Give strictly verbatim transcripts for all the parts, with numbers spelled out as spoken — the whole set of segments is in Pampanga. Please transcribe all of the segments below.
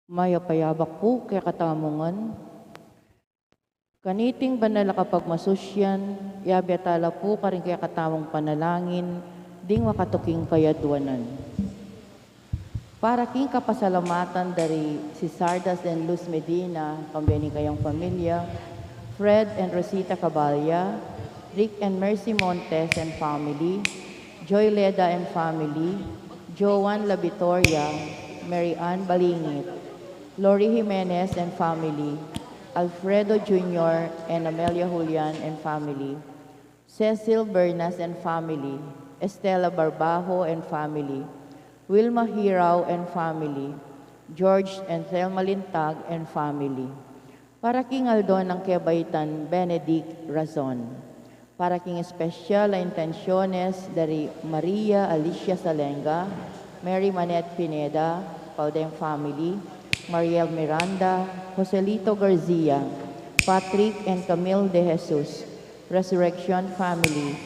Mayap a yabak pu kekatamu ngan. Kaniting banal a kapagmasusyan, yabe tala pu karing kekatamung panalangin ding makatuking kayadwanan. Para king kapasalamatan da ri Cisardas and Luz Medina, kambe ning kayang pamilya, Fred and Rosita Caballa, Rick and Mercy Montes and family, Joy Leda and family, Joan Labitoria, Mary Ann Balingit, Lori Jimenez and family, Alfredo Junior and Amelia Julian and family, Cecil Bernas and family, Estela Barbajo and family, Wilma Hirao and family, George and Thelma Lintag and family. Para king aldo nang kebaitan Benedict Razon. Para king espesyal a intensyones da ri Maria Alicia Salenga, Mary Manette Pineda, Paldeng family, Mariel Miranda, Joselito Garcia, Patrick and Camille De Jesus, Resurrection family,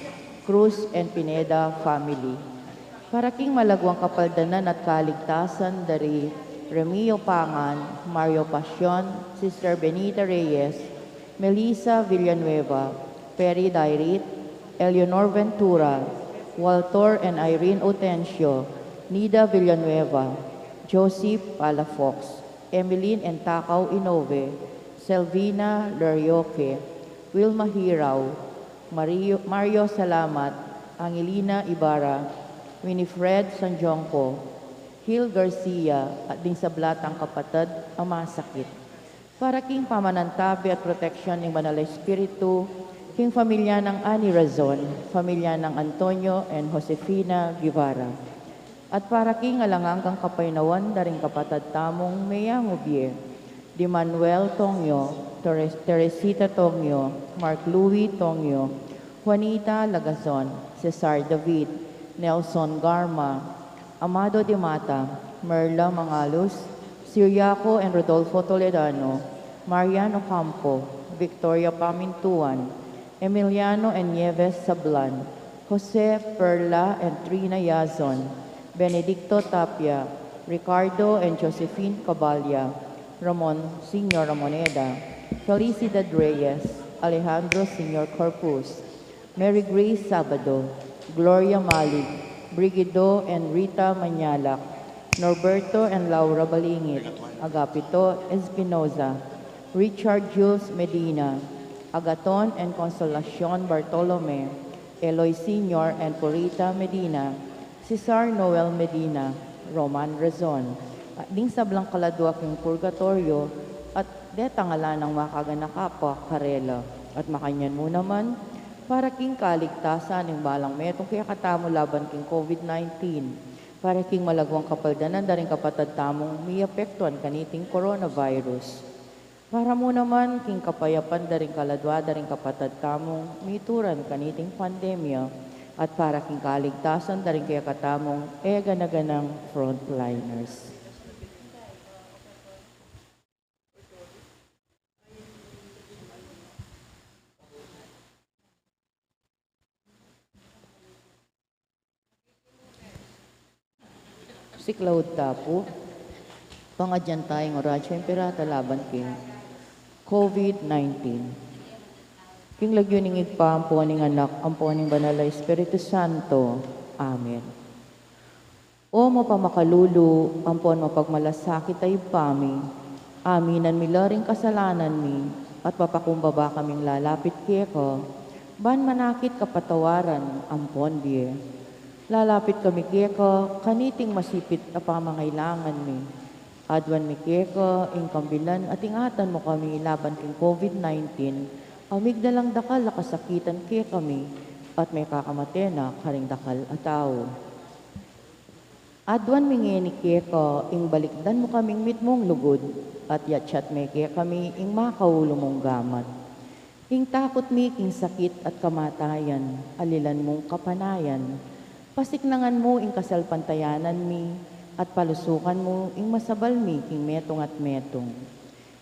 Cruz and Pineda family. Para king malagwang kapaldanan at kaligtasan da ri Remio Pangan, Mario Pasion, Sister Benita Reyes, Melissa Villanueva, Perry Dairit, Eleanor Ventura, Walter and Irene Otencio, Nida Villanueva, Joseph Palafox, Emeline and Takaw Inove, Selvina Lerioque, Wilma Hirao, Mario, Mario Salamat, Angelina Ibarra, Winifred Sanjonco, Hil Garcia, at ding sabla tang kapatad a masakit. Para king pamanantabi at proteksyon ning Banal a Espiritu, king pamilya nang Ani Razon, pamilya nang Antonio and Josefina Guevara. At para king alang anggang kapaynawan da ring kapatad tamung meyangu bie, di Manuel Tongyo, Teres-, Teresita Tongyo, Mark Louis Tongyo, Juanita Lagazon, Cesar David, Nelson Garma, Amado de Mata, Merla Mangalus, Siriaco and Rodolfo Toledano, Marian Ocampo, Victoria Pamintuan, Emiliano and Nieves Sablan, Jose, Perla and Trina Yazon, Benedicto Tapia, Ricardo and Josephine Caballa, Ramon Senior Ramoneda, Felicidad Reyes, Alejandro Senior Corpus, Mary Grace Sabado, Gloria Malig, Brigido and Rita Mañalac, Norberto and Laura Balingit, Agapito Espinoza, Richard Jules Medina, Agaton and Consolacion Bartolome, Eloy Senior and Purita Medina, Cesar Noel Medina, Roman Razon, at ding sablang kaladua king purgatoryo, at detang ala nang makaganaka pa karela, at makanyan mu naman, para king kaligtasan ning balang metung kekatamu laban king COVID nineteen, para king malagwang kapaldanan da ring kapatad tamung miapektuan kaniting coronavirus. Para mu naman king kapayapan da ring kaladua da ring kapatad tamung mituran kaniting pandemya, at para king kaligtasan da ring kekatamung e gana-ganang frontliners. Siklaud ta pu. Pangadyan taya ing Oratio Imperata laban king COVID nineteen. King lagyu ning Ibpa, ampo ning Anak, ampo ning Banal a Espiritu Santo. Amen. O mapamakalulu ampon mapagmalasakit a Ibpa mi, aminan mi la ring kasalanan mi, at mapakumbaba kaming lalapit keka, ban manakit kapatawaran ampon bie. Lalapit kami keka kaniting masipit a pamangailangan mi. Aduan mi keka ing kambilan at ingatan mu kami laban king COVID nineteen, a migdalang dakal a kasakitan kekami, at mekakamate na karing dakal a tau. Aduan mi ngeni keka ing balikdan mu kaming mitmung lugud, at yatyat me kekami ing makaulu mung gamat. Ing takut mi king sakit at kamatayan, alilan mung kapanayan. Pasiknangan mu ing kasalpantayanan mi, at palusukan mu ing masabal mi king metung at metung.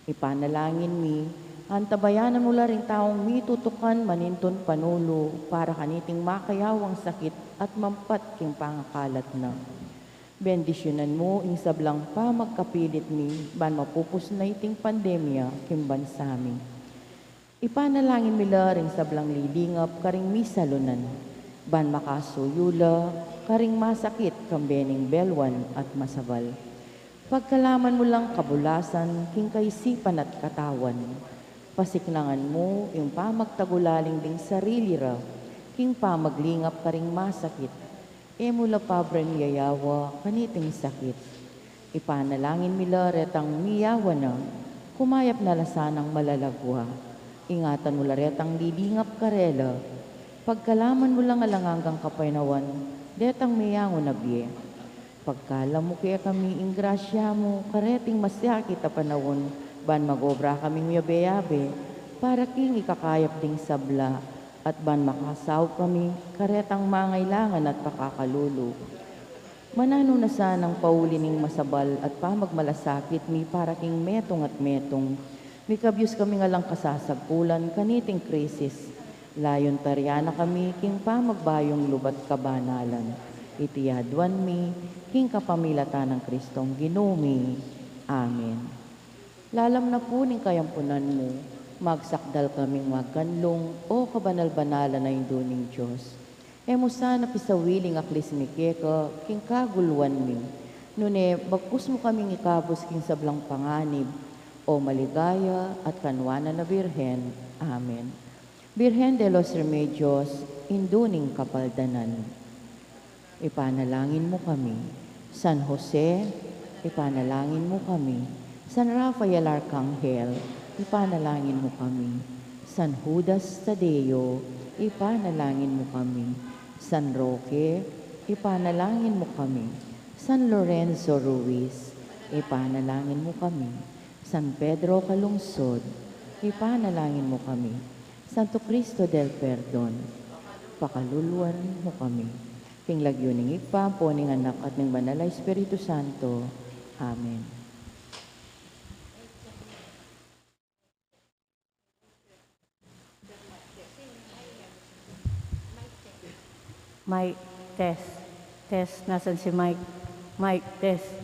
Ipanalangin mi, antabayanan mu la ring taung mitutukan manintun panulu para kaniting makayawang sakit at mampat king pangakalat na. Bendisyunan mu ing sablang pamagkapilit mi ban mapupus na iting pandemya king bansa mi. Ipanalangin mi la ring sablang lilingap karing misalunan, ban makasuyu la karing masakit kambe ning belwan at masabal. Pagkalaman mu lang kabulasan king kaisipan at katawan. Pasiknangan mu ing pamagtagulaling ding sarili ra king pamaglingap karing masakit. E mu la pabren yayawa kaniting sakit. Ipanalangin mi la retang miyawa na, kumayap na la sanang malalagwa. Ingatan mu la retang lilingap karela. Pagkalaman mu lang alang anggang kapaynawan detang meyangu na bie. Pagkalam mu kekami ing grasya mu kareting masakit a panaun, ban mag-obra kaming miyabe-yabe para king ikakayap ding sabla, at ban makasaup kami karetang mangailangan at pakakalulu. Mananu na sanang pauli ning masabal at pamagmalasakit mi para king metung at metung. Mikabyus kami ngan lang kasasagkulan kaniting krisis. Layun taryan na kami king pamagbayung lub at kabanalan. Iti aduan mi king kapamilatan nang Kristong Ginu mi. Amen. Lalam na pu ning kayampunan mu, magsakdal kaming magkanlung, o kabanal-banalan a Indu ning Dios. E mu sana pisawili ing aklis mi keka king kagulwan mi, nune bagkus mu kaming ikabus king sablang panganib, o maligaya at kanwanan a Birhen. Amen. Birhen de los Remedios, Indu ning Kapaldanan. Ipanalangin mu kami. San Jose, ipanalangin mu kami. San Rafael Arkanghel, ipanalangin mu kami. San Judas Tadeo, ipanalangin mu kami. San Roque, ipanalangin mu kami. San Lorenzo Ruiz, ipanalangin mu kami. San Pedro Calungsod, ipanalangin mu kami. Santo Cristo del Perdon, pakaluluan mu kami. King lagyu ning Ibpa, ampo ning Anak, at ning Banal a Espiritu Santo. Amen. Mic test. Test, nasan si Mic? Mic test.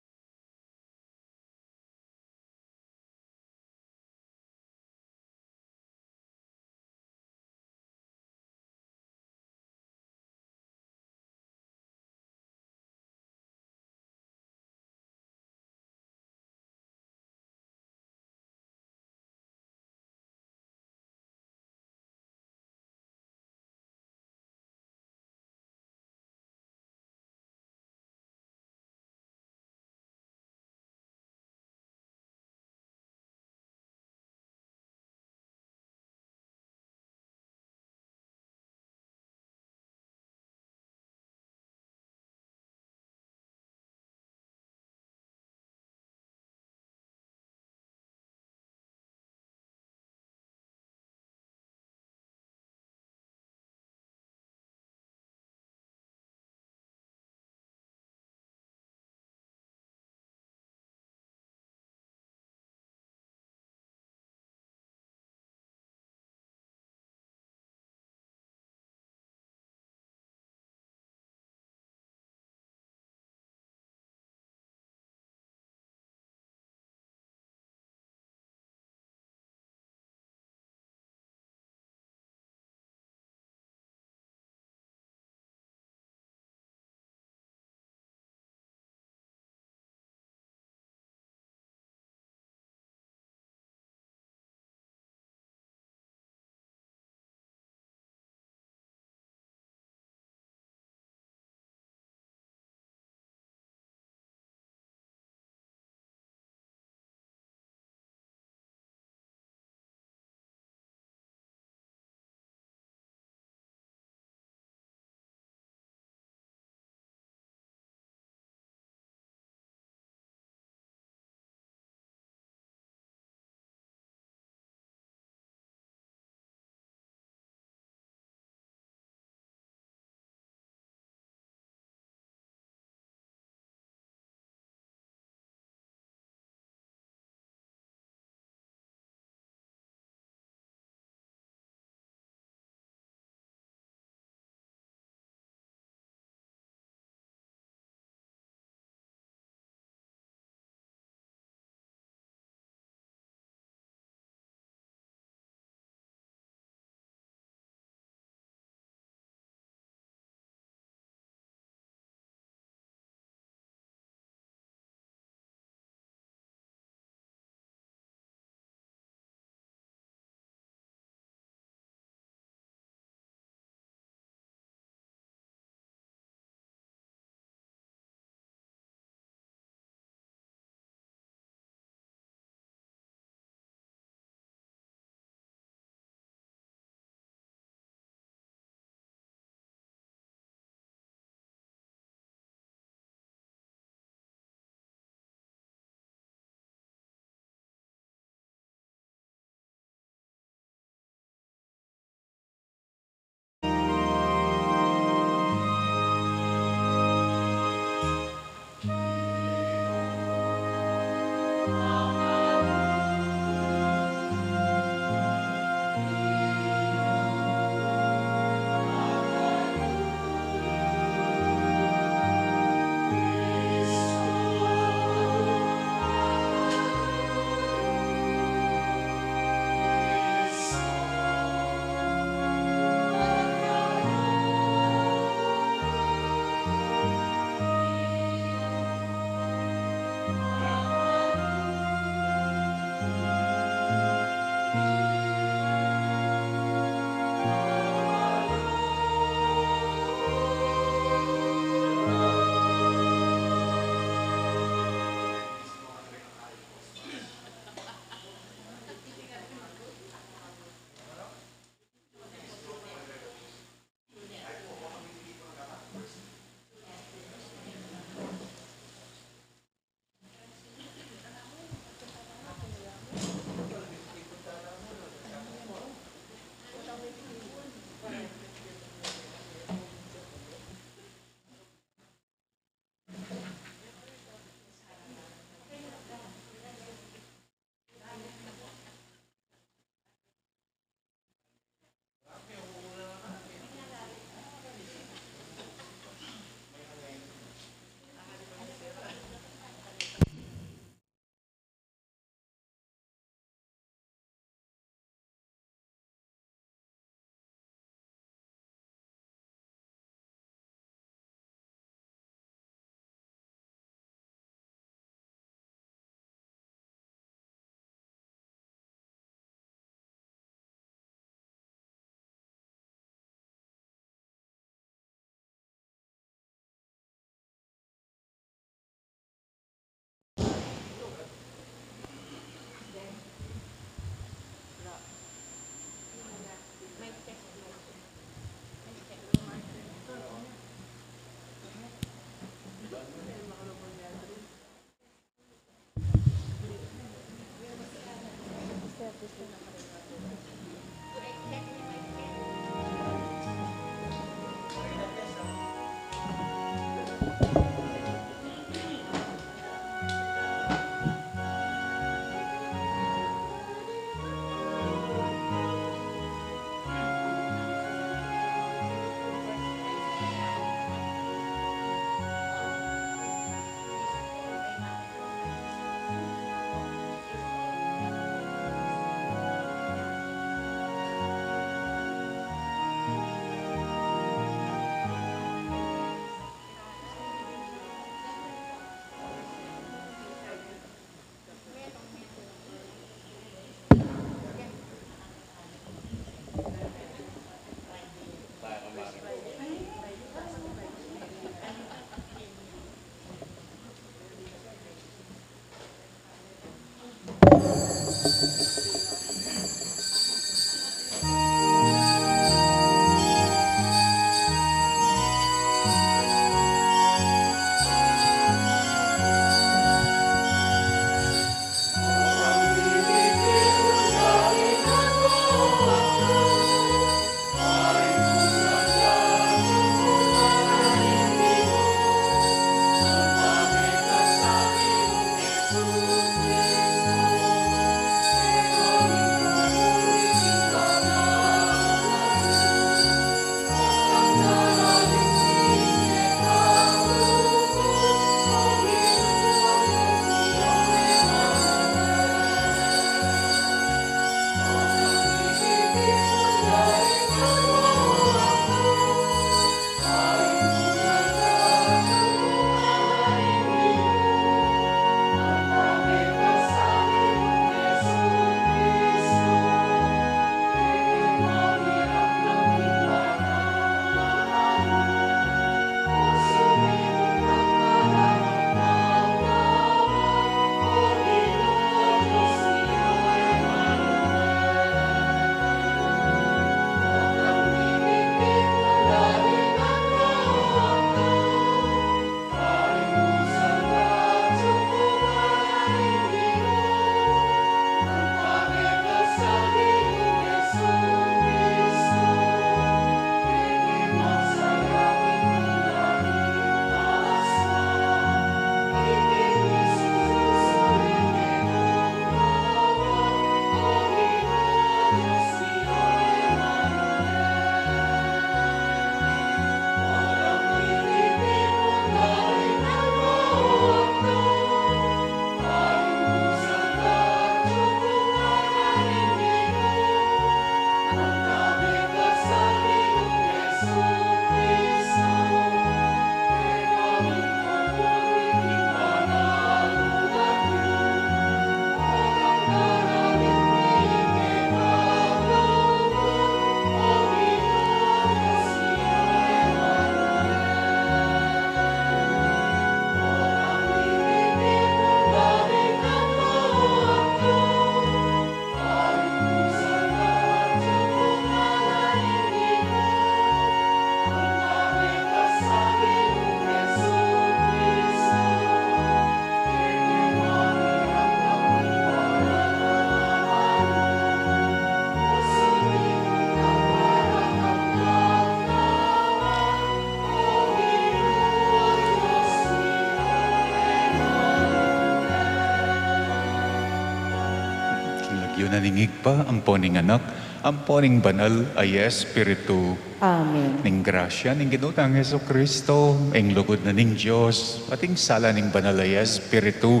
King lagyu na ning Ibpa, ampo ning Anak, ampo ning Banal a Espiritu. Amen. Ning grasya ning Ginu tang Jesucristo, ing lugud na ning Dios, at ing sala ning Banal a Espiritu,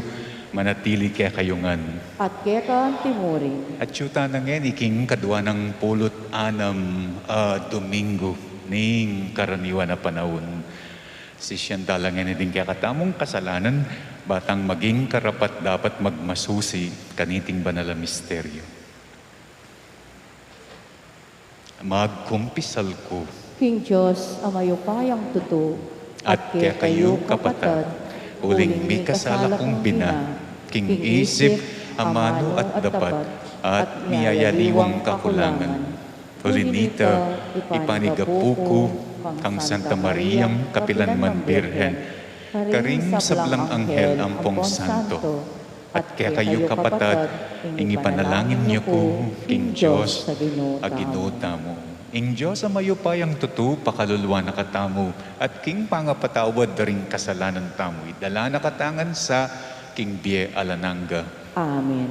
manatili kekayu ngan. At keka antimurin. At yu tana ngeni king kadwa nang pulu't anam a Domingo ning karaniwan a panaun. Sisian tala ngeni ding kekatamung kasalanan, ba tang maging karapat-dapat magmasusi kaniting banal a misteryo. Magkumpisal ku king Dios a mayupayang tutu, at kekayu kapatad, uling mikasala kung bina, king isip, amanu at dapat, at miyayaliwang kakulangan. Uli nita, ipanigapu ku kang Santa Mariang kapilan man Birhen, karing sablang anghel ampong santo, at kekayu kapatad, ing ipanalangin yu ku king Dios a Ginu tamu. Ing Dios a mayupayang tutu pakaluluan na katamu, at king pangapatawad da ring kasalanan tamu, idala na katamu ngan sa king bie alang angga. Amen.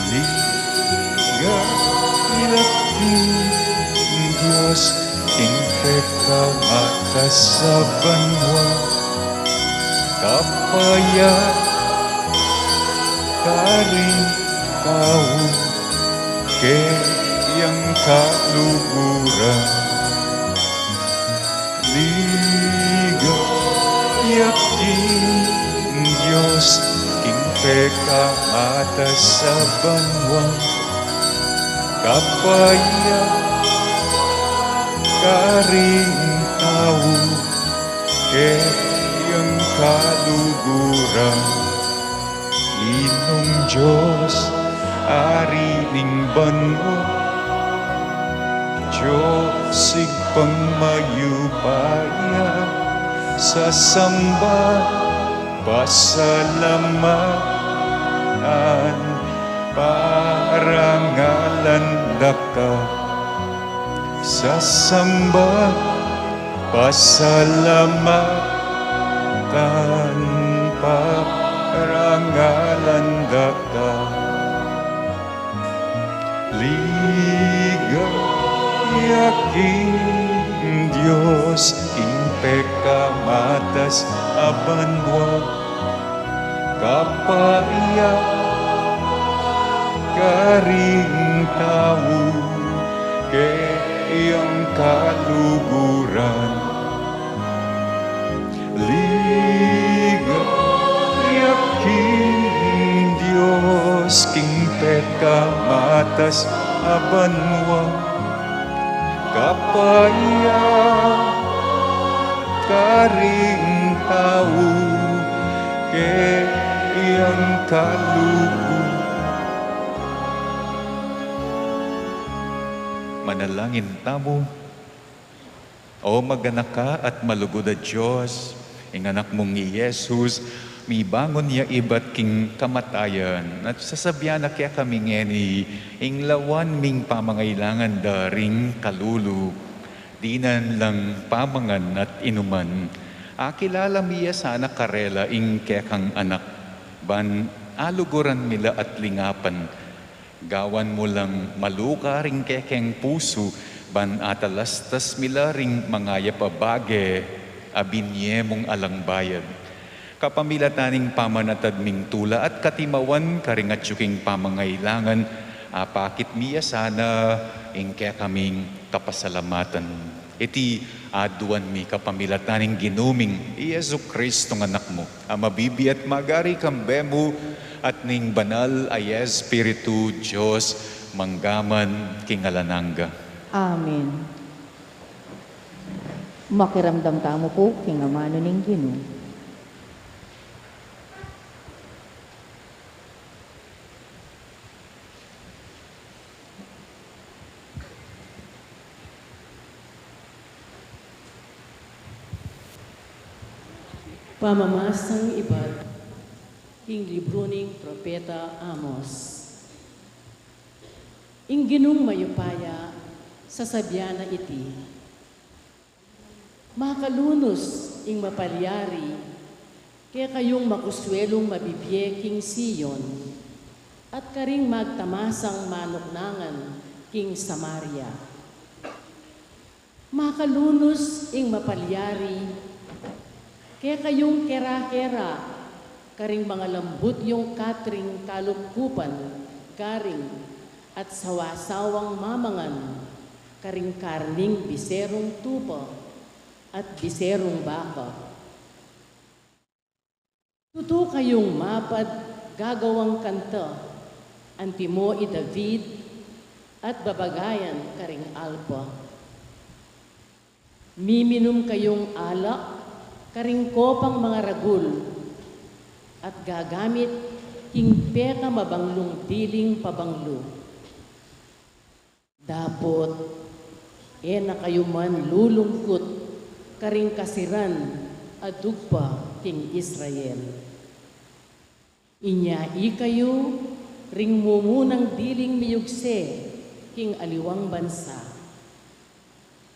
Ligaya king Dios king pekamatas a banua, kapayapaan karing tau keyang kaluguran. Ligaya king Dios king pekamatas a banua, kapayapaan karing tau keyang kaluguran. Ginung Dios, Ari ning banua, Dios Ibpang mayupaya, sasamba, pasalamatan, parangalan da ka. Sasamba, pasalamatan, parangalan da ka. Ligaya king Dios king pekamatas a banua, kapayapaan karing tau keyang kaluguran. Ligaya king Dios king pekamatas a banua, kapayapaan karing tau keyang kaluguran. Manalangin tamu. O maganaka at malugud a Dios, ing Anak mung i Jesus, mibangun ya ibat king kamatayan, at sasabian na kekami ngeni ing lawan ming pamangailangan da ring kalulu. Dinan lang pamangan at inuman, akilala mi ya sana karela ing kekang Anak, ban aluguran mi la at lingapan. Gawan mu lang maluka ring kekeng pusu, ban atalastas mi la ring mangayap a bage a binie mung alang bayad. Kapamilatan ning pamanatad ming tula at katimawan karing atyu king pamangailangan, apakit mi ya sana ing kekaming kapasalamatan. Iti aduan mi kapamilatan ning Ginu ming i Jesucristo nga Anak mu, a mabibie at magari kambe mu at ning Banal a Espiritu, Dios, mangga man king alang angga. Amen. Makiramdam tamu pu king amanu ning Ginu. Pamamasang ibat king libru ning Propeta Amos. Ing Ginung mayupaya, sasabian na iti: Makalunus ing mapalyari kekayung makuswelung mabibie king Sion, at karing magtamasang manuknangan king Samaria. Makalunus ing mapalyari kekayung kera-kera karing mangalambut yung katring kalupkupan garing at sawa-sawang mamangan karing karning biserung tupa at biserung baka. Tutu kayung mapagagawang kanta, antimo i David, at babagayan karing alpa. Miminum kayung alak karing kopang mangaragul, at gagamit king pekamabanglung diling pabanglu. Dapot e na kayu man lulungkut karing kasiran a dugpa king Israel. Inya ikayu ring mumunang diling miyugse king aliwang bansa.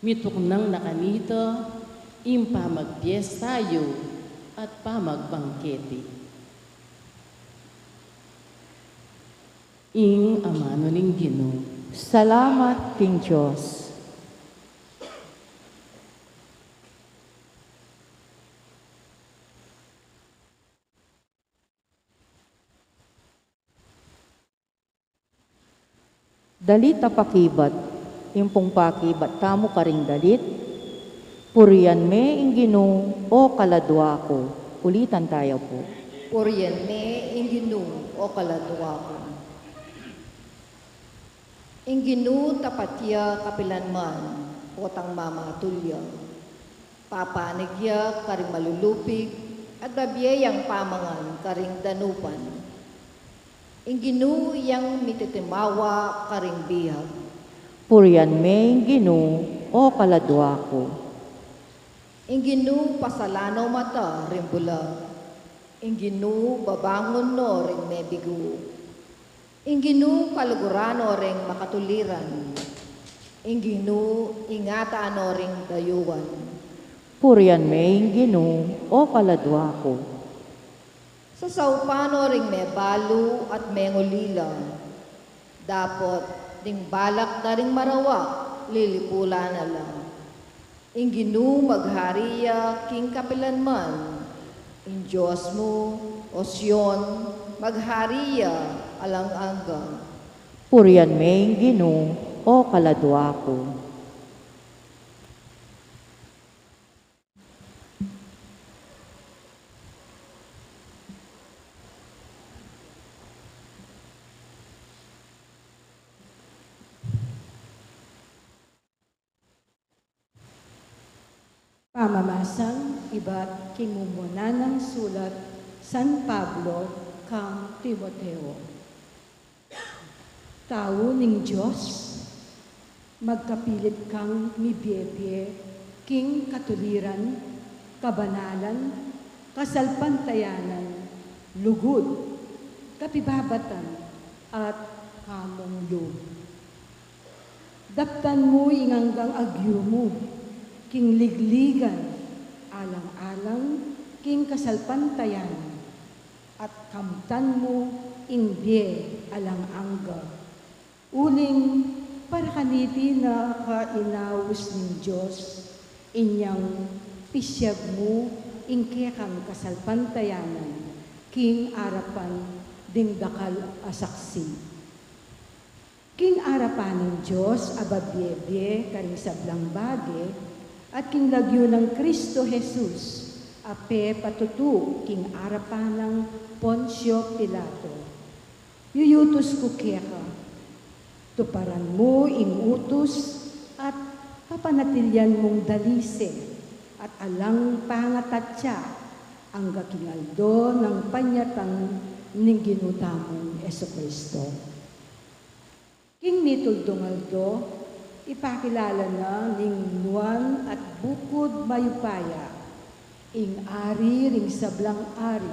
Mituknang na kanita ing pamagpiesta yu at pamagbangkete. Ing amanu ning Ginu. Salamat king Dios. Dalit a pakibat. Ing pung pakibat tamu karing dalit, Purian me ing Ginu, o kaladua ku. Ulitan taya pu. Purian me ing Ginu, o kaladua ku. Ing Ginu tapat ya kapilan man, potang mamatul ya. Papanig ya karing malulupig, at babie yang pamangan karing danupan. Ing Ginu yang mititimawa karing biag. Purian me ing Ginu, o kaladua ku. Ing Ginu pasalan no mata ring bulag. Ing Ginu babangun no ring mebigu. Ing Ginu kaluguran no ring makatuliran. Ing Ginu ingatan no ring dayuan. Purian me ing Ginu, o kaladua ku. Sasaupan no ring mebalu at mengulila. Dapot ding balak da ring marawa, lilipulan na la. Ing Ginu maghari ya king kapilan man. Ing Dios mu, o Sion, maghari ya alang angga. Purian me ing Ginu, o kaladua ku. Pamamasang ibat king mumunan nang sulat San Pablo kang Timoteo. Tau ning Dios, magkapilit kang mibie-bie king katuliran, kabanalan, kasalpantayanan, lugud, kapibabatan, at kamung lub. Daptan mu ing anggang agyu mu king ligligan alang-alang king kasalpantayanan, at kamtan mu ing bie alang angga. Uling para kaniti na ka inaus ning Dios, inyang pisiag mu ing kekang kasalpantayanan king arapan ding dakal a saksi. King arapan ning Dios a babie-bie karing sablang bage, at king lagyu nang Cristo Jesus a pepatutu king arapan nang Poncio Pilato, yuyutus ku keka, tuparan mu ing utus at papanatilian mung dalise at alang pangatatya angga king aldo nang panyatang ning Ginu tamung Jesucristo. King mituldung aldo, ipakilala na ning nuan at bukud mayupaya, ing Ari ring sablang ari,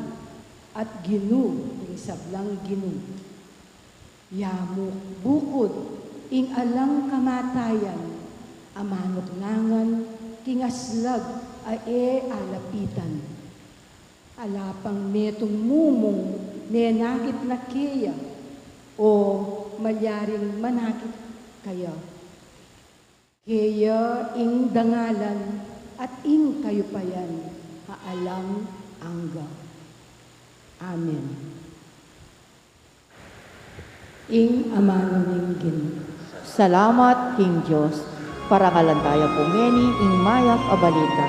at Ginu ring sablang ginu. Yamuk bukud Ing alang kamatayan a manugnangan king aslag a e alapitan. Ala pang metung mumung menakit na keya, o malyaring manakit kaya. Keya ing dangalan at ing kayupayan a alang angga. Amen. Ing amanu ning Ginu. Salamat king Dios. Parangalan taya pu ngeni ing mayap a balita.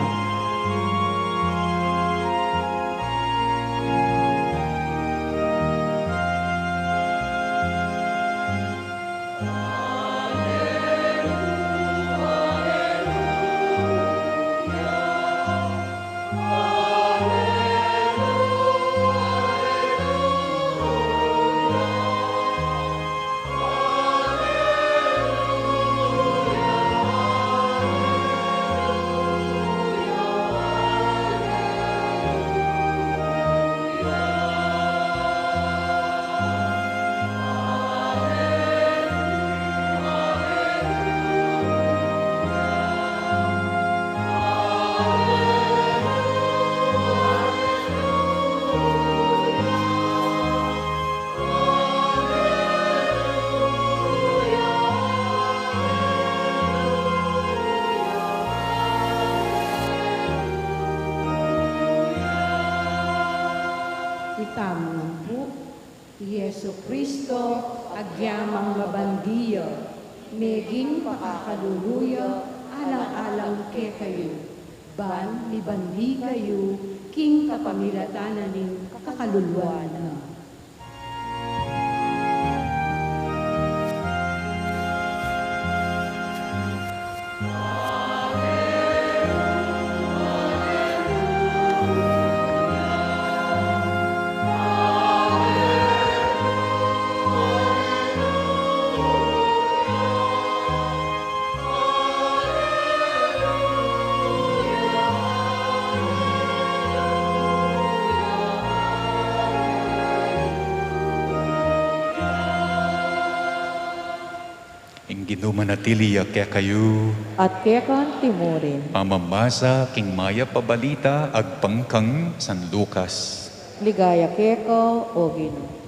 Itamu ngan pu, i Jesucristo, agyamang mabandi ya, meging pakakalulu ya alang-alang kekayu, ban mibandi kayu king kapamilatan na ning kakaluluan na. Ing Ginu manatili ya kekayu. At keka naman murin. Pamamasa king mayap a balita agpang kang San Lucas. Ligaya keka, O Ginu.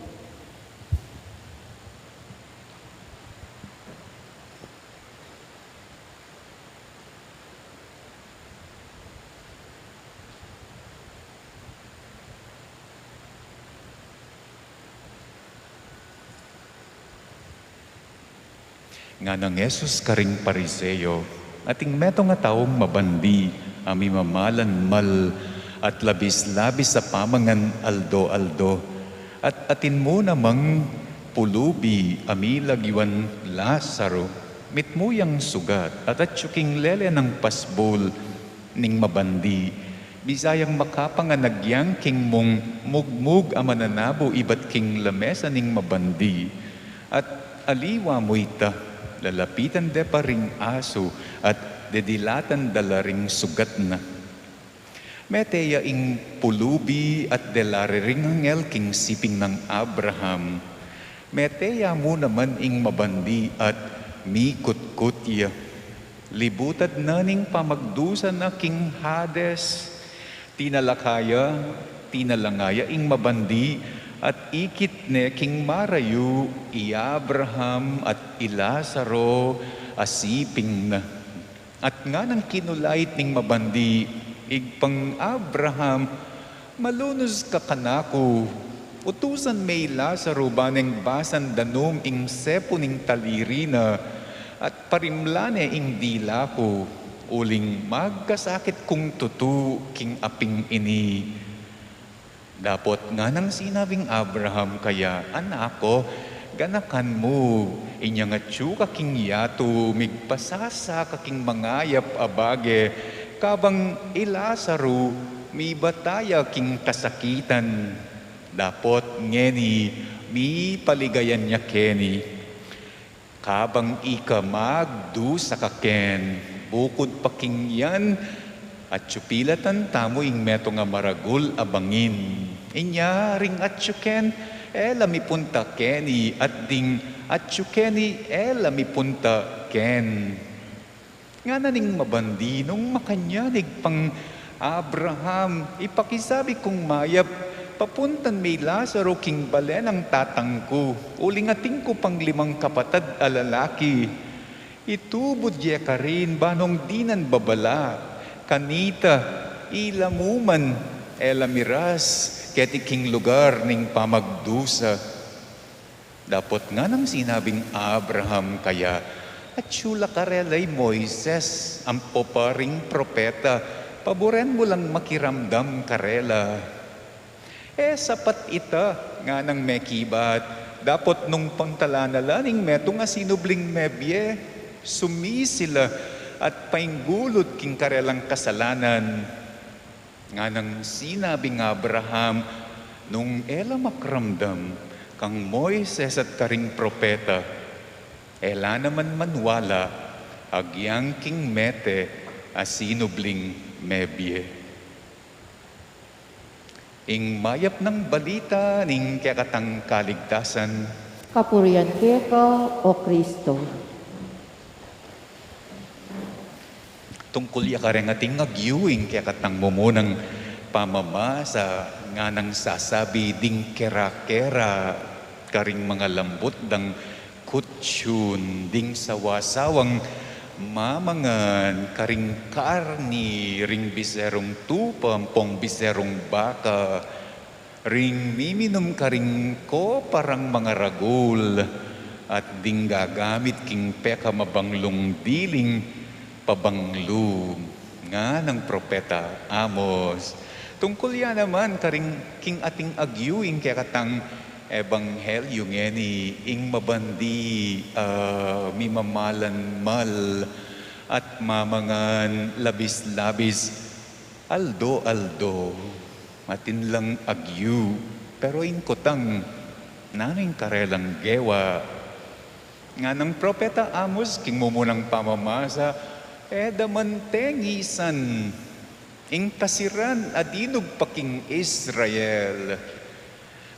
Nganang Jesus karing Pariseo, ating metung a taung mabandi a mimamalanmal at labis-labis a pamangan aldo-aldo, at atin mu namang pulubi a milagiwan Lazaro, mitmu yang sugat at atyu king lele nang pasbul ning mabandi. Bisa yang makapangan agyang king mung mugmug a mananabu ibat king lamesa ning mabandi. At aliwa mu ita, lalapitan de pa ring asu at dedilatan da la ring sugat na. Mete ya ing pulubi at delare ring anghel king siping nang Abraham. Mete ya mu naman ing mabandi at mikutkut ya. Libutad na ning pamagdusa na king Hades. Tinalaka ya, tinalanga ya ing mabandi, at ikit ne king marayu i Abraham at i Lazaro a siping na. At nganang kinulait ning mabandi, Ibpang Abraham, malunus ka kanaku, utusan me i Lazaro ba neng basan danum ing sepu ning taliri na, at parimlan ne ing dila ku, uling magkasakit kung tutu king aping ini. Dapot nganang sinabing Abraham kaya, Anak ku, ganakan mu, inyang atyu ka king yatu, migpasasa ka king mangayap a bage, kabang i Lazaro, mibata ya king kasakitan. Dapot ngeni, mipaligayan ya keni. Kabang ika magdusa ka ken, bukud pa king yan, atyu pilatan tamu ing metung a maragul a bangin. Inya ring atyu ken, e la mipunta keni at ding Atyu keni e la mipunta ken. Ngana ning mabandi nung makanyan, Ibpang Abraham, ipakisabi kung mayap, papuntan me i Lazaro king bale nang tatang ku, uling atin ku pang limang kapatad a lalaki. Itubud ye karin ba nung dinan babala, kanita, ila mu man e la miras keti king lugar ning pamagdusa. Dapot nganang sinabing Abraham kaya, atyu la karela i Moises ampo pa ring propeta, paburen mu lang makiramdam karela. E sapat ita, nganang mekibat, dapot nung pangtalan na la ning metung a sinubling mebie, sumisi la at painggulut king karelang kasalanan. Nganang sinabing Abraham, nung e la makramdam kang Moises at karing propeta, e la naman maniwala agyang king mete a sinubling mebie. Ing mayap nang balita ning kekatang kaligtasan. Kapurian keka, O Kristo. Tungkul ya kareng ating agyu ing kekatang mumunang pamamasa, nganang sasabi ding kera-kera karing mangalambut dang kutsun, ding sawa-sawang mamangan karing karni ring biserung tupa ampong biserung baka, ring miminum karing kopa rang mangaragul, at ding gagamit king pekamabanglung diling pabanglu, nganang propeta Amos. Tungkul ya naman karing king ating agyu ing kekatang ebanghelyu ngeni, ing mabandi, ah, mimamalanmal at mamangan labis-labis aldo-aldo. Atin lang agyu, pero ing kutang, nanu ing karelang gewa? Nganang propeta Amos king mumunang pamamasa, e da man tengisan ing kasiran a dinug pa king Israel.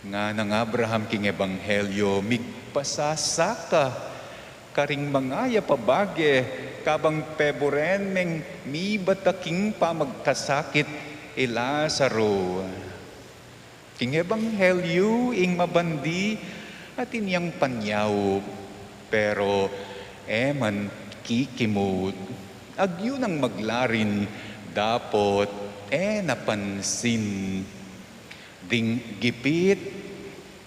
Nganang Abraham king ebanghelyu, migpasasaka karing mangayap a bage, kabang peburen meng mibata king pamagkasakit i Lazaro. King ebanghelyu, ing mabandi atin yang panyaup, pero e man kikimut. Agyu nang maglarin, dapot e napansin. Ding gipit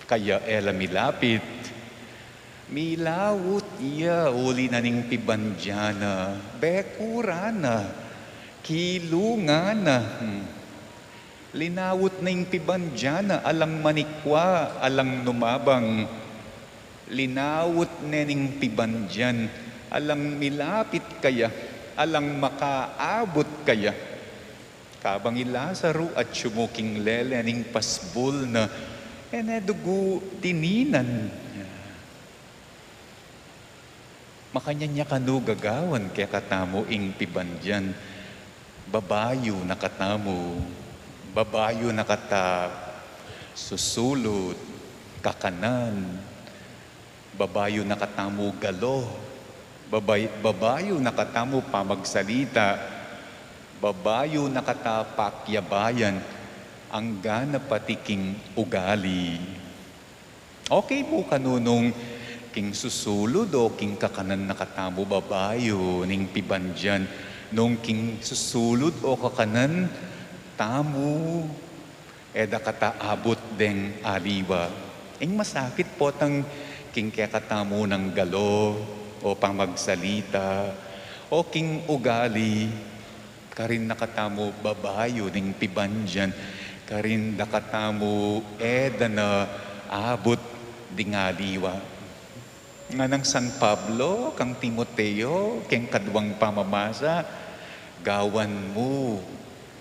kaya e la milapit. Milawut ya uli na ning pibandian na, bekuran na, kilungan na. Hmm. Linawut na ing pibandian na, alang manikwa, alang numabang. Linawut ne ning pibandian, alang milapit kaya, alang makaabut kaya. Kabang i Lazaro atyu mu king lele ning pasbul na, e ne dugu dininan. Makanyan ya kanu gagawan kekatamu ing pibandian, babayu na katamu, babayu na kata susulut, kakanan, babayu na katamu galo, babay-, babayu na katamu pamagsalita, babayu na kata pakyabayan, anggana pati king ugali. Okay mu kanu nung king susulud o king kakanan na katamu babayu ning pibandian, nung king susulud o kakanan tamu e da kata abut deng aliwa. Ing masakit potang king kekatamu nang galo o pamagsalita o king ugali, karin na katamu babayu ning pibandian, karin da katamu e da na abut ding aliwa. Nganang San Pablo kang Timoteo, keng kaduang pamamasa, gawan mu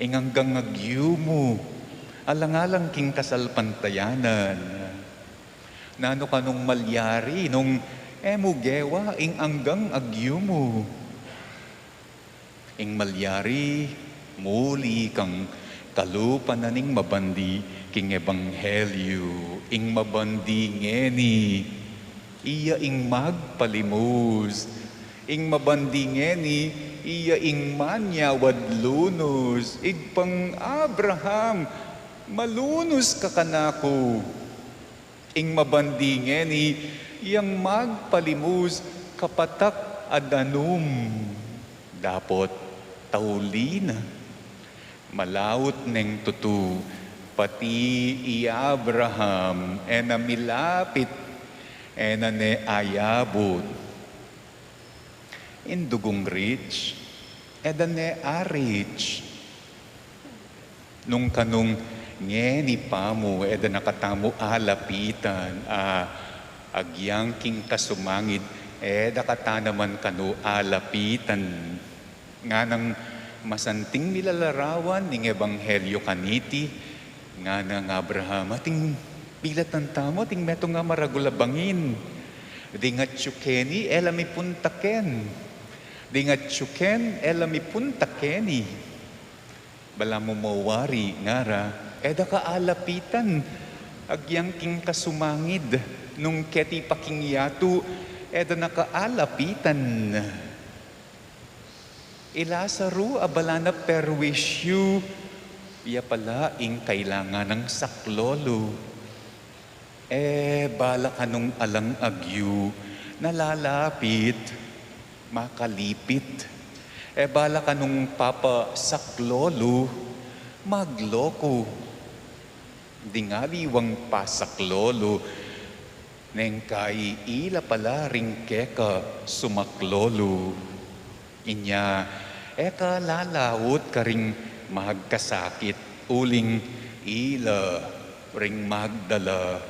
ing anggang agyu mu, alang-alang king kasalpantayanan. Nanu kanung malyari nung e mu gewa ing anggang agyu mu? Ing malyari, muli kang kalupa na ning mabandi king ebanghelyu, ing mabandi ngeni. Iya ing magpalimus. Ing mabandi ngeni, iya ing manyawad lunus. Ibpang Abraham, malunus ka kanaku. Ing mabandi ngeni, iyang magpalimus, kapatak a danum. Dapot tauli na. Malaut neng tutu, pati i Abraham, e na milapit, e na ne ayabut. Ing dugung rich, e da ne a-rich. Nung kanung ngeni pa mu, e da na katamu alapitan, a, agyang king kasumangid, e da kata naman kanu alapitan. Nganang masanting milalarawan ning ebanghelyo kaniti, nganang Abraham, ating pilatan tamu, ating metung a maragul a bangin. Ding atyu keni, e la mipunta keni. Ding atyu keni, e la mipunta keni. Balamu mawari ngara, e da ka alapitan, agyang king kasumangid, nung keti pa king yatu, e da na ka alapitan. I Lazaru, abala na perwisyu, ya pala ing kailangan nang saklolu. E, bala kanung alang agyu, nalalapit, makalipit. E, bala kanung papasaklolu, magloku. Ding aliwang pasaklolu, neng kai ila pala ring keka sumaklolu. Inya, e ka lalaut karing magkasakit, uling ila ring magdala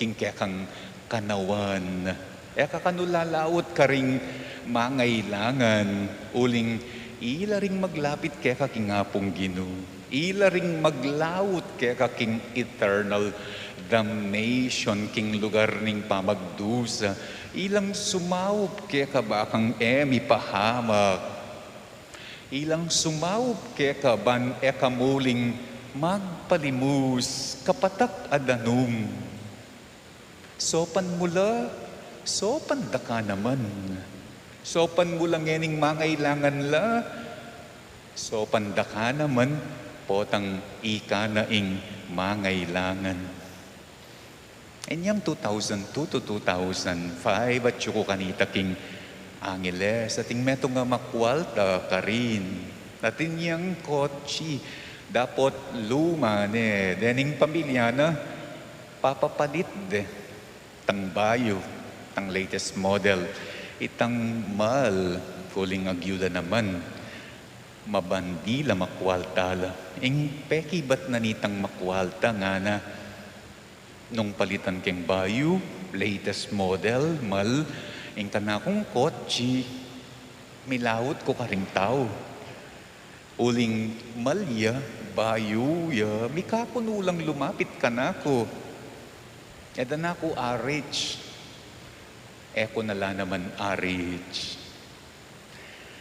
king kekang kanawan. E ka kanu lalaut karing mangailangan, uling ila ring maglapit keka king Apung Ginu. Ila ring maglaut keka king eternal damnation, king lugar ning pamagdusa. Ilang sumaup keka bakang e mipahamak. Ilang sumaup keka ban e ka muling magpalimus, kapatak a danum. Saupan mu la, saupan da ka naman. Saupan mu la ngening mangailangan la, saupan da ka naman, potang ika na ing mangailangan. Inyang two thousand two to two thousand five, atyu ku kanita king Angeles, atin metung a makwalta karin. Atin yang kotsi, dapot luma ne, dening pamilya na, papapalit de, tang bayu, tang latest model, itang mal, uling agyu da naman, mabandi la makwalta la. Ing pekibat na nitang makwalta ngana, nung palitan keng bayu, latest model, mal, ing kanakung kotsi, milaut ku karing tau. Uling mal ya, bayu ya, mikakunu lang lumapit kanaku. E da na ku a-rich. E ku na la naman a-rich.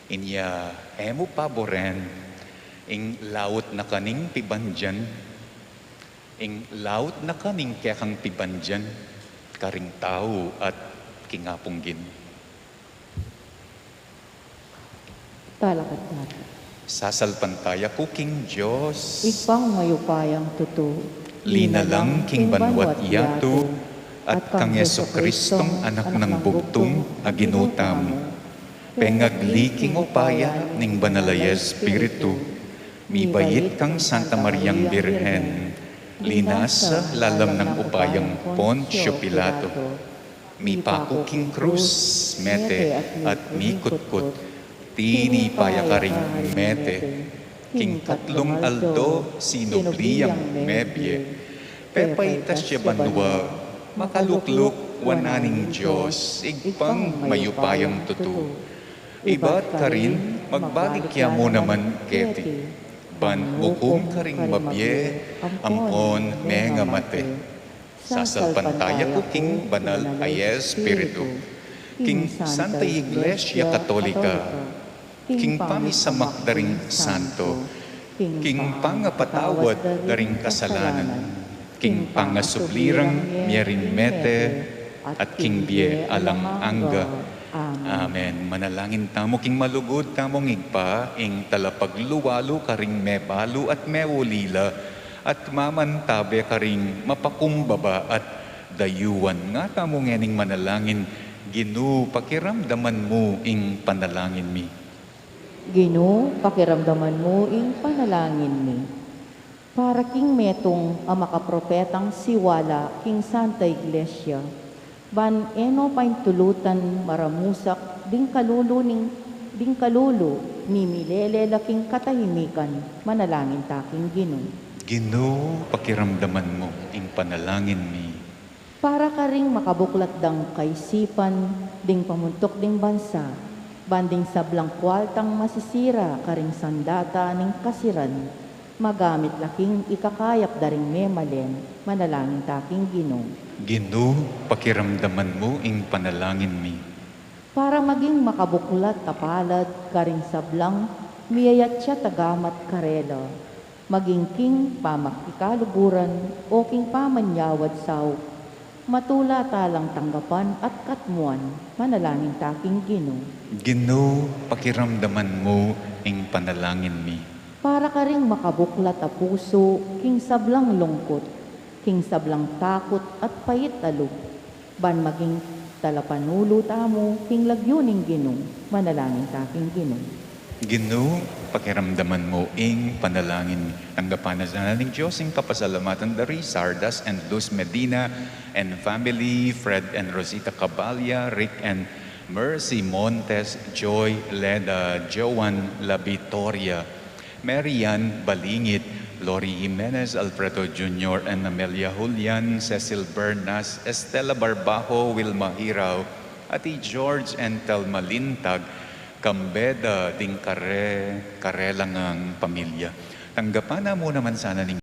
Inya, e mu paboren, ing laut na kaning pibandian, ing laut na kaning kekang pibandian, karing tau at king Apung Ginu. Talakad tatu. Sasalpantaya ku king Dios, Ibpang mayupayang tutu, linalang king banwa't yatu, at kang Jesucristong Anak nang bugtung a Ginu tamu, pengagli king upaya ning Banal a Espiritu, mibait kang Santa Mariang Birhen, linasa lalam nang upayang Poncio Pilato, mipaku king krus, mete at mikutkut, tinipa ya karing mete, king katlung aldo sinubli yang mebie, pepaitas ya banua, makalukluk wanan ning Dios, Ibpang mayupayang tutu. Ibat karin, magbalik ya mu naman keti, ban mukum karing mabie ampon mengamate. Sasalpantaya ku king Banal a Espiritu, king Santa Iglesia Katolika, king pamisamak da ring santo, king pangapatawad da ring kasalanan, king pangasubli rang mie ring mete, at king bie alang angga. Amen. Manalangin tamu king malugud tamung Ibpa, ing talapagluwalu karing mebalu at meulila, at mamantabe karing mapakumbaba at dayuan. Nga tamu ngening manalangin: Ginu, pakiramdaman mu ing panalangin mi. Ginu, pakiramdaman mu ing panalangin mi. Para king metung a makapropetang siwala king Santa Iglesia, ban e no paintulutan maramusak ding kalulu ning, ding kalulu ning milelela king katahimikan, manalangin ta king Ginu. Ginu, pakiramdaman mu ing panalangin mi. Para karing makabuklat dang kaisipan ding pamuntuk ding bansa, ban ding sablang kualtang masisira karing sandata ning kasiran, magamit la king ikakayap da ring memalen, manalangin ta king Ginu. Ginu, pakiramdaman mu ing panalangin mi. Para maging makabuklat a palad karing sablang miyayatsa tagamat karela, maging king pamakikaluguran o king pamanyawad saup, matula ta lang tanggapan at katmuan, manalangin ta king Ginu. Ginu, pakiramdaman mu ing panalangin mi. Para karing makabuklat a pusu king sablang lungkut, king sablang takut at pait a lub, ban maging talapanulu tamu king lagyu ning Ginu, manalangin ta king Ginu. Ginu, pakiramdaman mu ing panalangin mi. Tanggapan na sana ning Dios ing kapasalamatan da ri Sardas and Luz Medina and family, Fred and Rosita Cabalia, Rick and Mercy Montes, Joy, Leda, Joan, La Victoria, Marian Balingit, Lori Jimenez, Alfredo Junior and Amelia Julian, Cecil Bernas, Estela Barbajo, Wilma Hirao, Ati George and Telma Lintag, kambe da ding kare-, karelang pamilya. Tanggapan na mu naman sana ning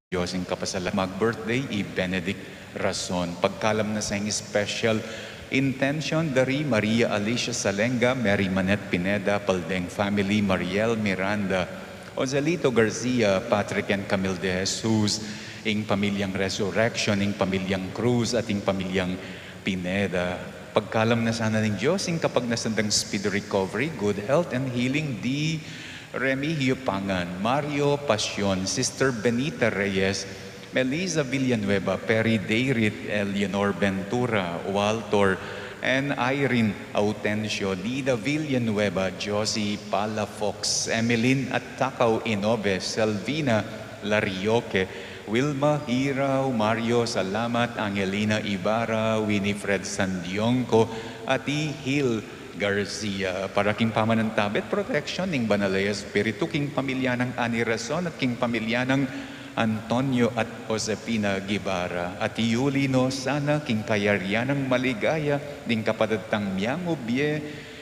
Dios ing kapasalamat. Mag-birthday i Benedict Rason. Pagkalam na sa ing special intention da ri Maria Alicia Salenga, Mary Manette Pineda, Paldeng family, Mariel Miranda, Joselito Garcia, Patrick and Camille de Jesus, ing pamilyang Resurrection, ing pamilyang Cruz, at ing pamilyang Pineda. Pagkalam na sana ning Dios ing kapagnasan dang speedy recovery, good health, and healing di Remigio Pangan, Mario Pasion, Sister Benita Reyes, Melissa Villanueva, Perry Dayrit, Eleanor Ventura, Walter and Irene Autencio, Lida Villanueva, Josie Palafox, Emeline at Takao Inobe, Selvina Larioque, Wilma Hirao, Mario Salamat, Angelina Ibarra, Winifred Sandiongco, Ati Hil Garcia. Para king pamanantabe at protection ning Banal a Espiritu king pamilya nang Ani Rason at king pamilya nang Antonio at Josefina Guevara. At iuli no sana king kayarian nang maligaya ding kapatad tang miyangubie,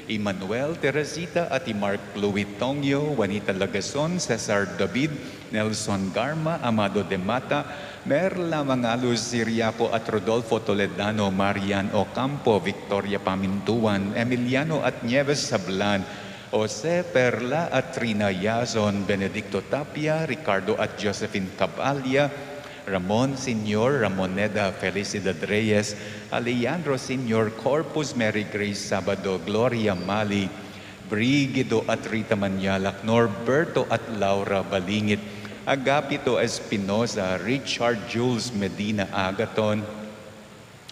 i Manuel, Teresita, Ati Mark, Louis Tongyo, Juanita Lagason, Cesar David, Nelson Garma, Amado de Mata, Merla Mangalus, Siriaco at Rodolfo Toledano, Marian Ocampo, Victoria Pamintuan, Emiliano at Nieves Sablan, Jose Perla at Trina Yazon, Benedicto Tapia, Ricardo at Josephine Cabalia, Ramon Senior, Ramoneda Felicidad Reyes, Alejandro Senior Corpus, Mary Grace Sabado, Gloria Mali, Brigido at Rita Manyalak, Norberto at Laura Balingit, Agapito Espinosa, Richard Jules Medina Agaton,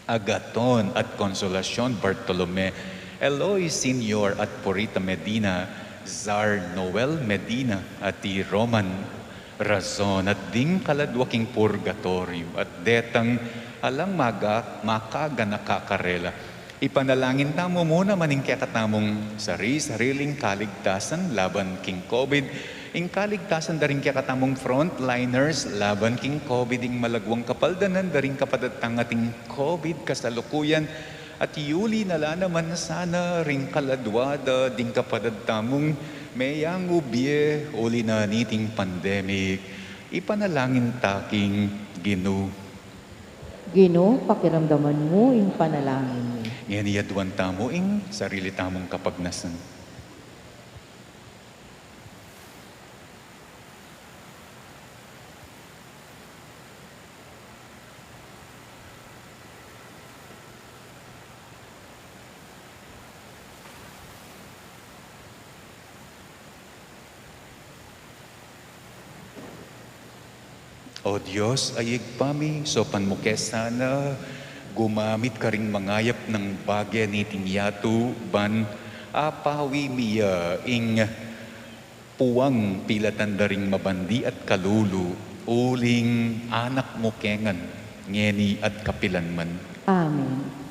Agaton at Consolacion Bartolome, Eloy Senior at Purita Medina, Zar Noel Medina, Ati Roman Razon, at ding kaladwa king purgatoryo, at detang alang maga-, makaganaka karela. Ipanalangin tamu mu naman ing kekatamung sari-sariling kaligtasan laban king COVID, ing kaligtasan da ring kekatamung frontliners laban king COVID, ing malagwang kapaldanan da ring kapatad tang ating COVID kasalukuyan, at iuli na la naman sana ring kaladwa da ding kapatad tamung meyangubie uli na niting pandemic. Ipanalangin ta king Ginu. Ginu, pakiramdaman mu ing panalangin mi. Ngeni aduan tamu ing sarili tamung kapagnasan. O Dios a Ibpa mi, saupan mu ke sana gumamit karing mangayap nang bage niting yatu, ban apawi mi ya ing puwang pilatan da ring mabandi at kalulu, uling anak mu ke ngan, ngeni at kapilanman. Amen.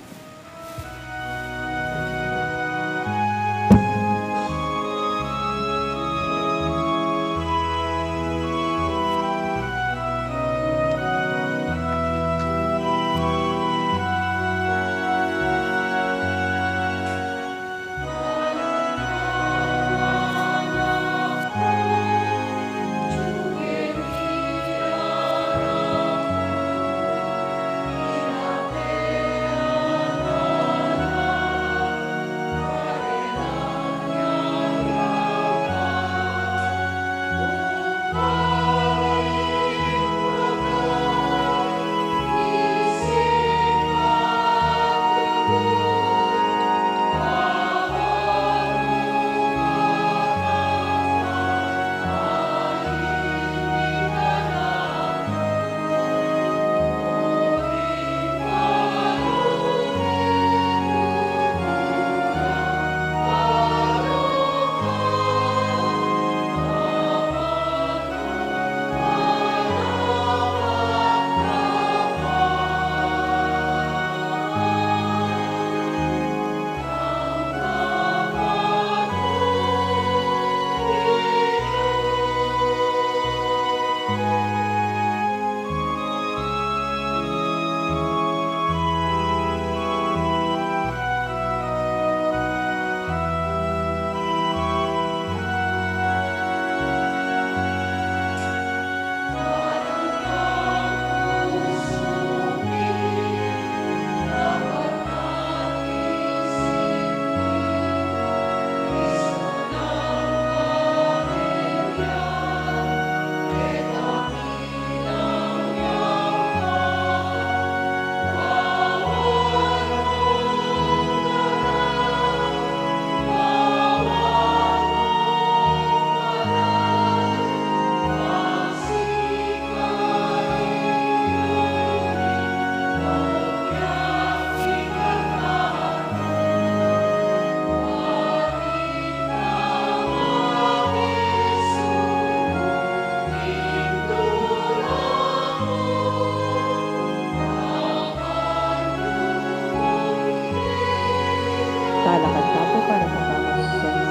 Talakad tamu para sa pamasusong.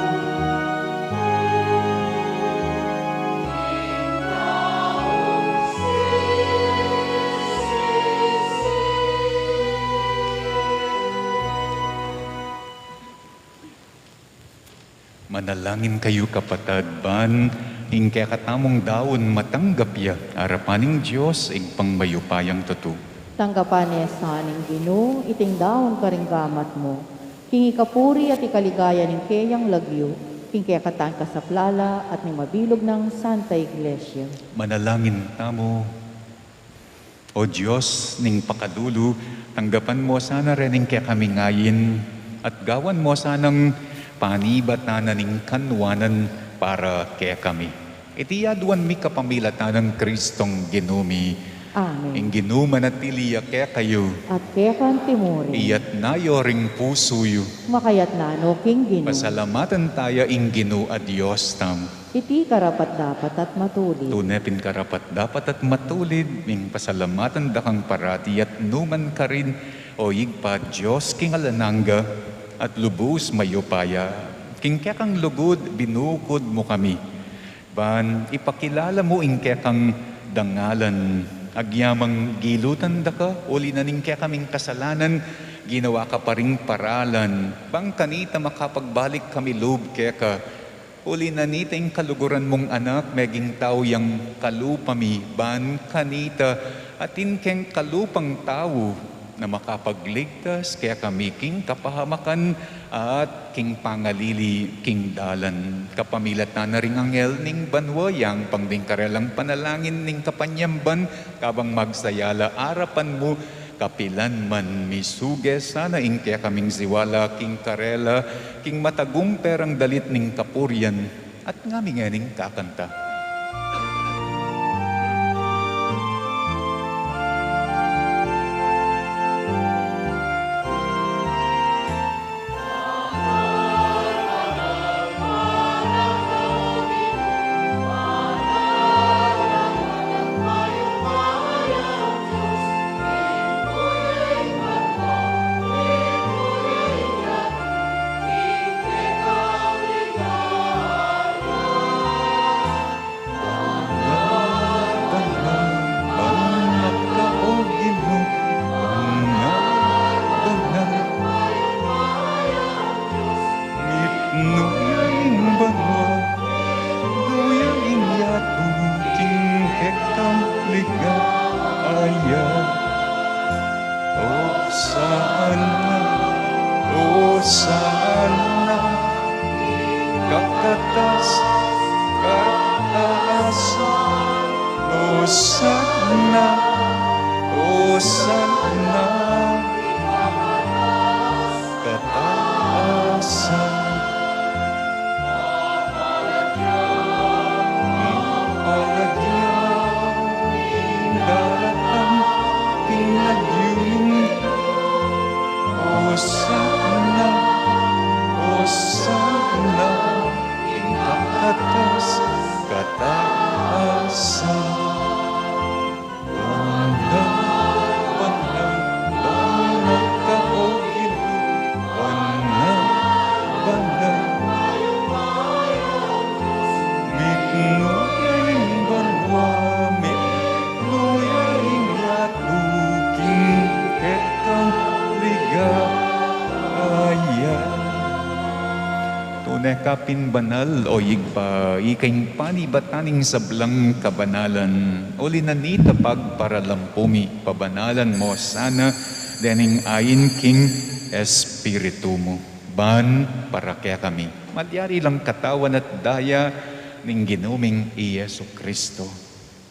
Manalangin kayu, kapatad, ban ing kekatamung daun matanggap ya arapan ning Dios, Ibpang mayupayang tutu. Tanggapan na sa ning Ginu iting daun karing gamat mu, king ikapuri at ikaligaya ning keyang lagyu, king kekatang kasaplalan at ning mabilug nang Santa Iglesia. Manalangin tamu. O Dios ning pakalulu, tanggapan mu sana rening kekaming ain, at gawan mu sanang panibatan na ning kanwanan para kekami. Iti aduan mi kapamilatan nang Kristong Ginu mi. Amen. Ing Ginu manatili ya kekayu. At keka naman murin. Iyatas yu ring pusu yu. Makayatas no king Ginu. Pasalamatan taya ing Ginu a Dios tamu. Iti karapat-dapat at matulid. Tune pin karapat-dapat at matulid, ing pasalamatan da kang parati at nukarin man, o Ibpa, Dios king alang angga at lubus mayupaya. King kekang lugud binukud mu kami, ban ipakilala mu ing kekang dangalan. Agyamang gilutan da ka, uli na ning kekaming kasalanan, ginawa ka pa ring paralan, ban kanita makapagbalik kami lub keka. Uli na nita ing kaluguran mung Anak, meging tau yang kalupa mi, ban kanita atin keng kalupang tau na makapagligtas kekami king kapahamakan at king pangalili king dalan. Kapamilatan na ring anghel ning banua, yang pang ding karelang panalangin ning kapanyamban, kabang magsaya la arapan mu, kapilan man. Misuge sana ing kekaming siwala king karela, king matagumpe rang dalit ning kapurian, at ngami ngening kakanta. Kang ligaya. Osana, Osana, kakatas, kataasan. Osana, Osana, kataasan. Mapalad ya ing daratang king lagyu ning Dios. Osana, Osana, king kakatas-katasan. Banal, banal, banal ka, O Ginu. Banal, banal. Mitmu ya ing banua, mitmu ya ing yatu king kekang ligaya. Tune ka pin banal, O Ibpa, ika ing panibatan ning sablang kabanalan. Uli na nita, pagparalampu mi, pabanalan mu sana dening ain king Espiritu mu, ban para kekami malyari lang katawan at daya ning Ginu ming i Jesu Kristo.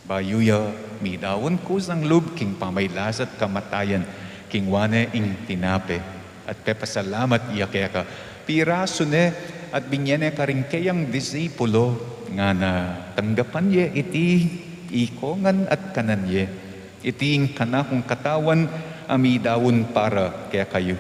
Bayu ya midaun kusang lub king pamagkasakit at kamatayan, kinua ne ing tinape at pepasalamat ya keka, pirasu ne at binye ne karing keyang disipulo, ngana: Tanggapan ye iti ikongan at kanan ye. Iti ing kanakung katawan a midaun para kekayu.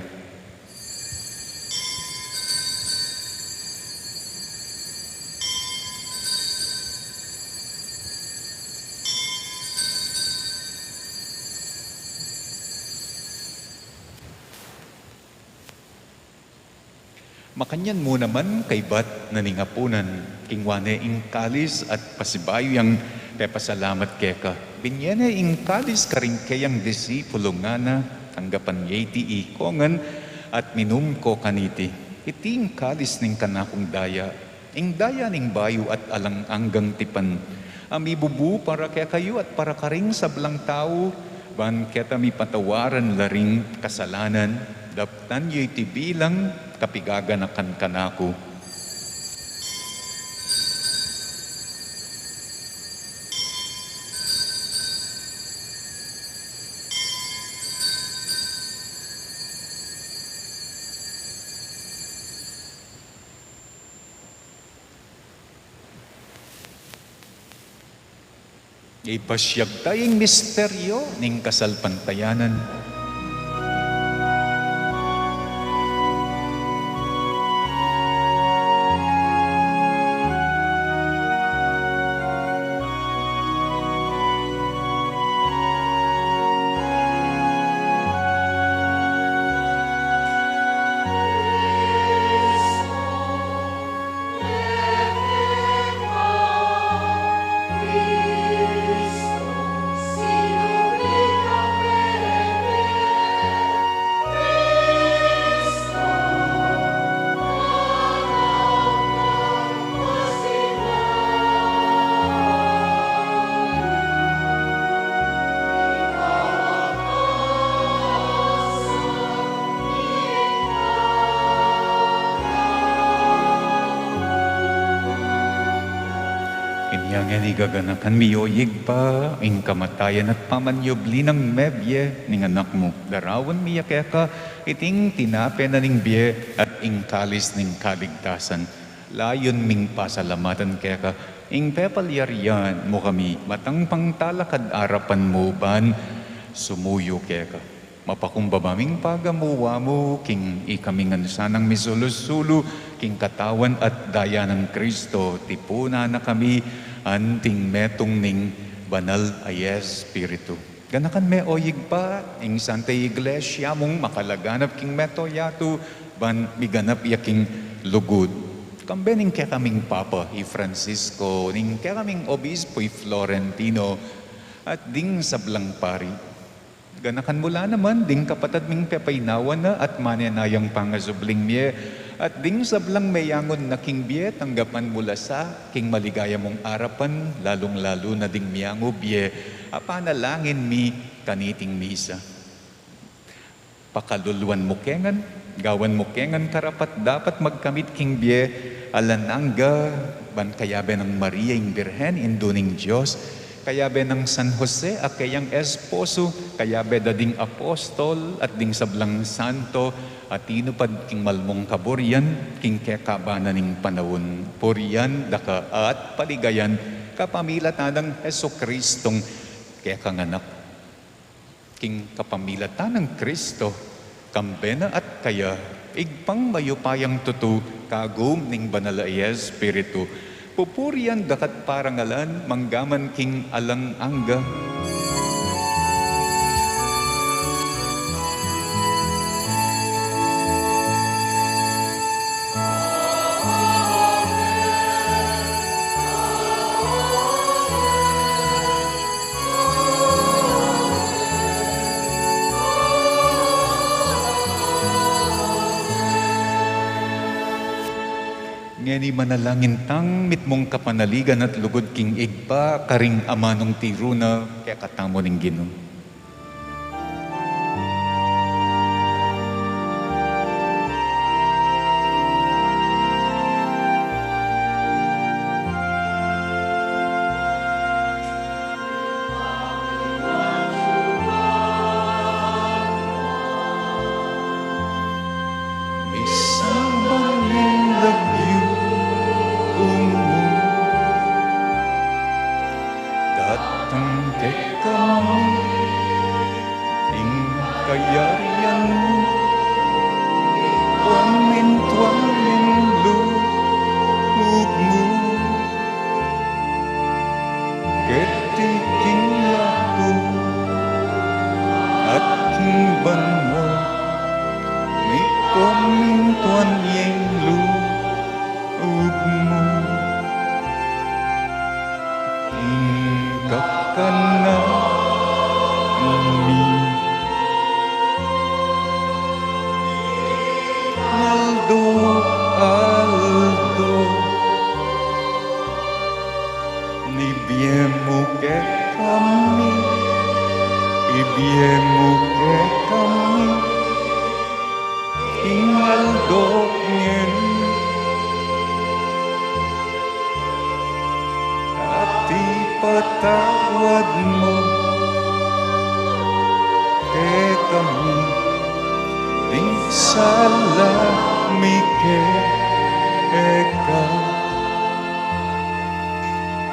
Makanyan mu naman, kaybat na ning apunan, kinua ne ing kalis at pasibayu yang pepasalamat keka, binye ne ing kalis karing keyang disipulo, ngana: Tanggapan ye iti ikongan at minum ko kaniti. Iti ing kalis ning kanakung daya, ing daya ning bayu at alang anggang tipan, a mibubu para kekayu at para karing sablang tau, ban keta mipatawaran la ring kasalanan. Daptan yu iti bilang kapigaganakan kanaku. Ipasyag taya ing misteryo ning kasalpantayanan. Inya ngeni gaganakan mi, o Ibpa, ing kamatayan at pamanyubli nang mebie ning Anak mu. Daraun mi ya keka iting tinape na ning bie at ing kalis ning kaligtasan. Layun ming pasalamatan keka ing pepalyarian mu kami matang pangtalakad arapan mu ban sumuyu keka. Mapakumbaba ming pagamuan mu king ikami ngan sanang misulu-sulu king katawan at daya nang Kristo, tipunan na kami anting metung ning Banal a Espiritu. Ganakan me, o Ibpa, ing Santa Iglesia mung makalaganap king mabilug a yatu, ban miganap ya king lugud. Kambe ning kekaming Papa, i Francisco, ning kekaming Obispo, i Florentino, at ding sablang pari. Ganakan mu la naman ding kapatad ming pepaynawan na at manenayang pangasubling mie, At ding sablang meyangu na king bie, tanggapan mu la sa king maligaya mung arapan, lalung-lalu na ding meyangu bie a panalangin mi kaniting misa. Pakaluluan mu ke ngan, gawan mu ke ngan karapat-dapat magkamit king bie alang angga, ban kayabe nang Maria ing Birhen, Indu ning Dios, kayabe nang San Jose a keyang esposo, kayabe da ding apostol at ding sablang santo a tinupad king mal mung kaburian king kekaban na ning panaun. Purian da ka at paligayan kapamilatan nang Jesucristong kekang Anak. King kapamilatan nang Kristo, kambe na at kaya, Ibpang mayupayang tutu, kagum ning Banal a Espiritu, pupurian da ka't parangalan manggaman king alang angga. Ngeni manalangin tang mitmung kapanaligan at lugud king Ibpa, karing amanung tiru na kekatamu ning Ginu. Misamban ing lagyu mu, datang kekami ing kayarian mu, pamintuan ing lub mu keti king yatu at king banua, mipamintuan ing lub mu. Ing kakanan mi aldo-aldo ibie mu kekami, ibie mu kekami king aldo ngeni, at ipatawad mu kekami ding sala mi keka,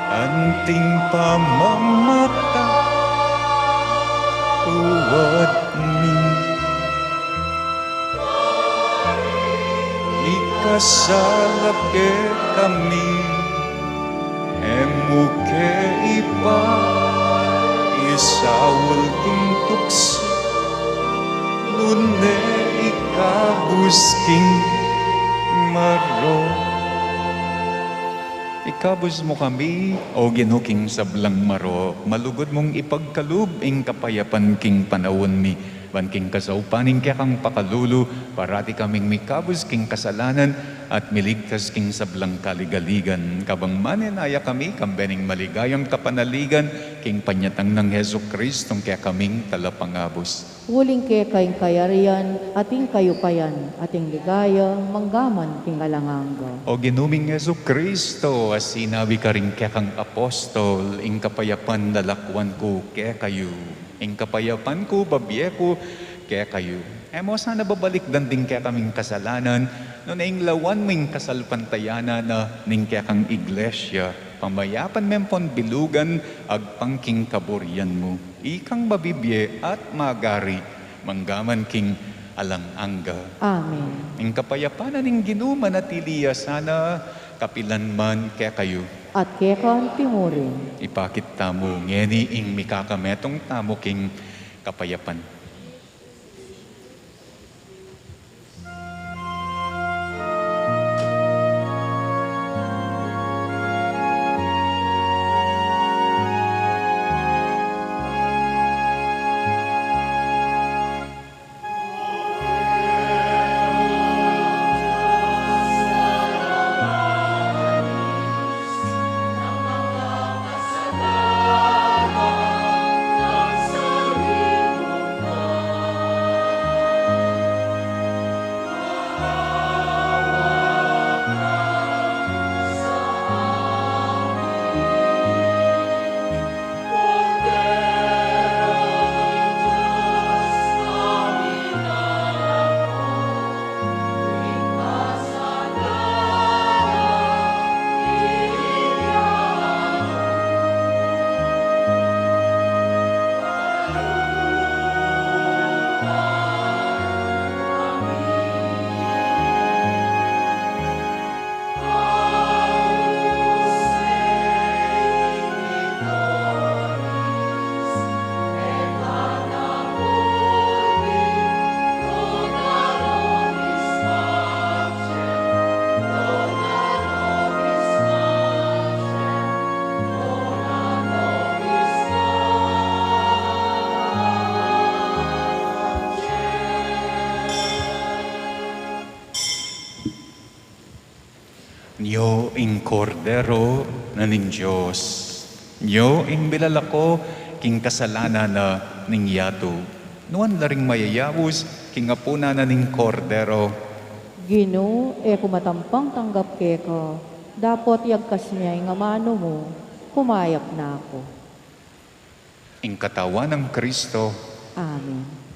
anting pamamatawad mi mikasala kekami, e mu ke ipaisaul king tuksu, nune ikabus king marok. Ikabus mu kami, O Ginu, king sablang marok, malugud mung ipagkalub ing kapayapan king panaun mi, ban king kasaupan ning kekang pakalulu, parati kaming mikabus king kasalanan at miligtas king sablang kaligaligan, kabang manenaya kami kambe ning maligayang kapanaligan king panyatang nang Jesucristong kekaming Talapangabus. Uling keka ing kayarian, at ing kayupayan, at ing ligaya, manggaman king alang angga. O Ginu ming Jesucristo, a sinabi karing kekang apostol, Ing kapayapan lalakwan ku kekayu, ing kapayapan ku babie ku kekayu. E mu sana babalikdan ding kekaming kasalanan, nune ing lawan mu ing kasalpantayanan na ning kekang Iglesia, pamayapan me pon bilugan agpang king kaburian mu. Ikang mabibie at magari, manggaman king alang angga. Amen. Ing kapayapan na ning Ginu manatili ya sana kapilan man kekayu. At keka antimurin. Ipakit tamu ngeni ing mikakametung tamu king kapayapan. Ing Kordero na ning Dios, nyo ing milalako king kasalanan na ning yatu. Nuan la ring mayayaus king apunan na ning Kordero. Ginu, e ku matampang tanggap keka, dapot iagkas mu ing amanu mu, kumayap na ku. Ing katawan nang Kristo. Amen.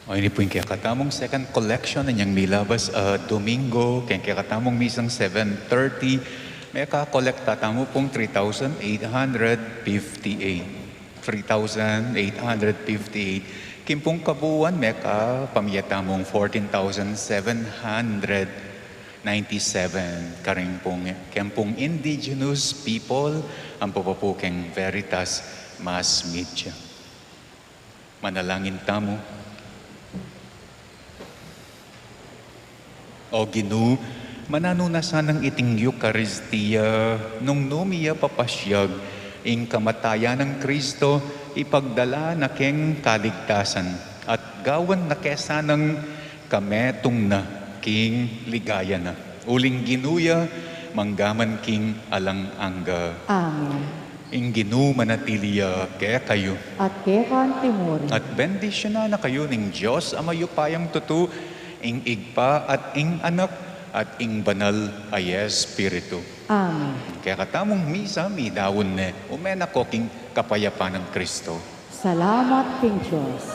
O, ini pu ing kekatamung second collection inyang milabas a Domingo, keng kekatamung misang seven thirty, meka-collect tamu pung three thousand eight hundred fifty-eight. Three thousand eight hundred fifty-eight. King pung kabuuan, meka-pamie tamung fourteen thousand seven hundred ninety-seven. Karing pung, keng pung indigenous people, ampo pa pu keng Veritas Mass Media. Manalangin tamu. O Ginu, mananu na sanang iting Eukaristia, nung nu mi ya papasyag ing kamatayan nang Kristo, ipagdala na keng kaligtasan, at gawan na ke sanang kametung na king ligaya na. Uling Ginu ya, mangga man king alang angga. Amen. Ing Ginu manatili ya kekayu. At keka mu rin. At bendisyunan na kayu ning Dios a mayupayang tutu, ing Ibpa at ing Anak at ing Banal a Espiritu. Amen. Kekatamung misa midaun ne, ume na ko king kapayapan nang Kristo. Salamat king Dios.